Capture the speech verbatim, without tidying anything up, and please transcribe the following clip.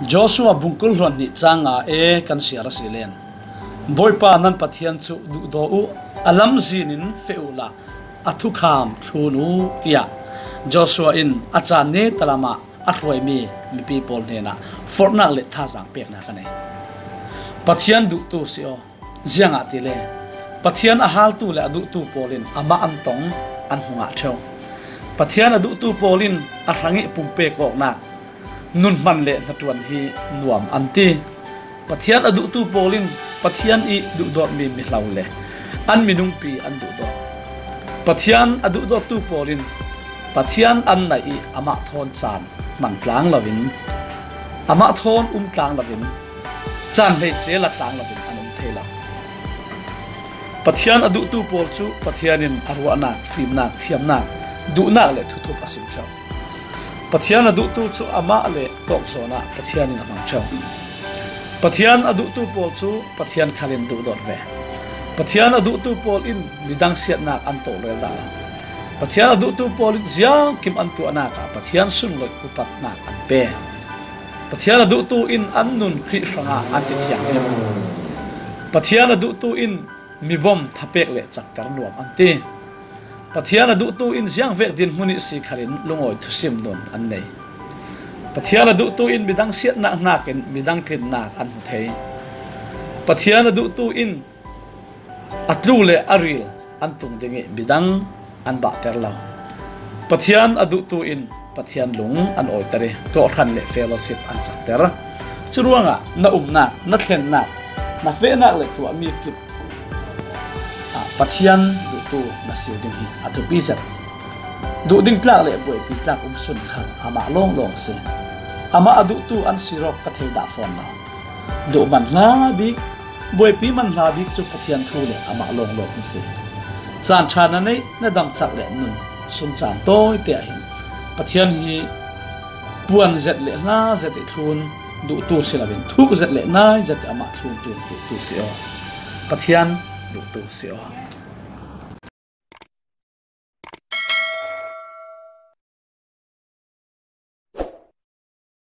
Joshua bung kul hluan hnih cang nga e kan siar a si len. Bawipa nan Pathian cu duhdaw uh, a lamzin in feh uhla a thukham thlun uh, tiah Joshua in a caan netalam ah a hruaimi mipi pawl hnenah forhnak le thazaang peknak a nei. Pathian duhtu si aw. Ziangahtile Pathian a haltu le a duhtu pawl in amah an tong, an hmu ngah ṭheo. Pathian a duhtu pawl in a hrangih pumpek awknak nun hman le hnaṭuan hi nuam an ti. Pathian a duhtu pawl in Pathian i duhdawtmi mihlo le an minungpi an duhdawt. Pathian a duhdawttu pawl in Pathian an naih i amah thawn caan hman tlang loin, amah thawn um tlang loin, caan hleice la tlang loin an um thei lo. Pathian a duhtu pawl cu Pathian in a ruahnak, fimnak, thiamnak, duhnak le thuthup a sim ṭheo. Pathian a duhtu cu amah le tawk zawn ah Pathian in a hmang ṭheo. Pathian a duhtu pawl cu Pathian khal in duhdawt ve. Pathian a duhtu pawl in midang siatnak an tawh rel dah lo. Pathian a duhtu pawl in ziangkim an tuahnak ah Pathian sunlawih upatnak an pe. Pathian a duhtu in an nun Khrih hrangah an ti thiang em. Pathian a duhtu in mibom thapek le cakter nuam an ti. Pathian a duhtu in ziangvek dinhmun ihsi khalin lungawi thusim nun an nei. Pathian a duhtu in midang siatnak hnakin midang tlinnak an hmu thei. Pathian a duhtu in a tlu le a ril an tung ding i midang an bahter lo. Pathian a duhtu in Pathian lung an awiter i kawhhran le fellowship an cakter. Curuangah na umnak, na thlennak, na fehnak le tuahmi kip ah Pathian duhtu na si ding hi a thupi zet. Duh ding tlak le buaipi tlak um sun kha amah lawnglawng si. Amah a duhtu an sirawk ka thei dah fawn lo. Duh man hla bik, buaipi man hla bik cu Pathian thu le amah lawnglawng hi si. Caan ṭha na neih, na damcak le nun sun caan tawite ah hin Pathian hi puan zet le hla zet i thlun duhtu si loin thuk zet le nai zet i amah thluntu duhtu si aw. Pathian duhtu si aw.